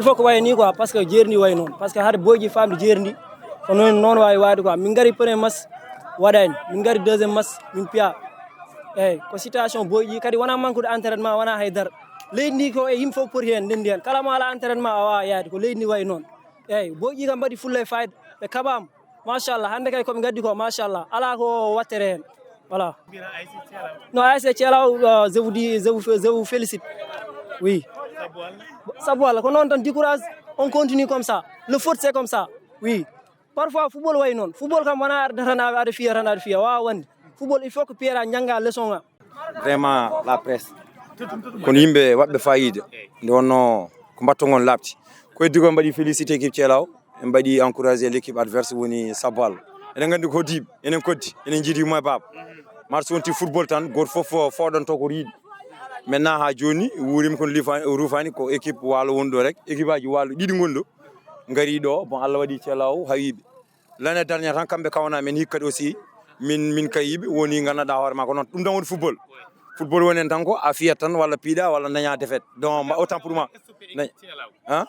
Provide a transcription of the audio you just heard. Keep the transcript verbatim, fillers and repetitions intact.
Fof ko wayi ni quoi, parce que jeerndi wayi noon, parce que hade boyji famde jeerndi ko noon noon waawi waade quoi. Min ngari premier match waɗaani, min ngari deuxième match min piya. Eyyi, ko situation boyji kadi wona manque de entraînement, wona haydara. Leydi ndi ko e yimɓe fof poti heen, ndenndi heen. Kala mo ala entraînement a wawa yaade, ko leydi ndi wayi noon. Eyyi, boyji kam mbaɗi fulla e fayda, ɓe kaɓama. Machallah, hannde kay koɓe ngaddi ko machallah, ala ko wattere heen. Voilà. No A S C Thielaw, euh, je vous dis, je vous, je vous félicite. Oui. Sabu Allah, ko noon tan, du courage, on continue comme ça. Le foot c'est comme ça. Oui. Parfois football wayi noon. Football kam wona arde tan aɗa fiya tan aɗa fiya, wawa wonde. Football il faut que piyata, jannga leçon a. Vraiment la presse, kono yimɓe waɗɓe fayida. Nde wonno ko mbatto ngon laaɓti. Ko heddi ko mbaɗi félicité équipe Thielaw, en mbaɗi encouragé l'équipe adverse, woni sabu Allah. Eɗen nganndi ko diiɓe, enen koddi, enen jiidi mo e baaba. Match wonti football tan, gooto fof fooɗonto ko yiɗi. Maintenant ha jooni wuurima kono lifa- ruufani, ko équipe waalo woni ɗo rek, équipe aji waalo ɗiɗi ngoni ɗo, ngari ɗo. Bon, Allah waɗi Thielaw hawiɓe. L'année dernière tan kamɓe kawna men hikka ɗo aussi, min min kayiɓe woni gandanɗa hoore ma ko noon. Ɗum tan woni football. Football woni en tan ko a fiyat tan walla piiɗa walla daña défaite. Donc ma autant pour moi. Dañ- hein?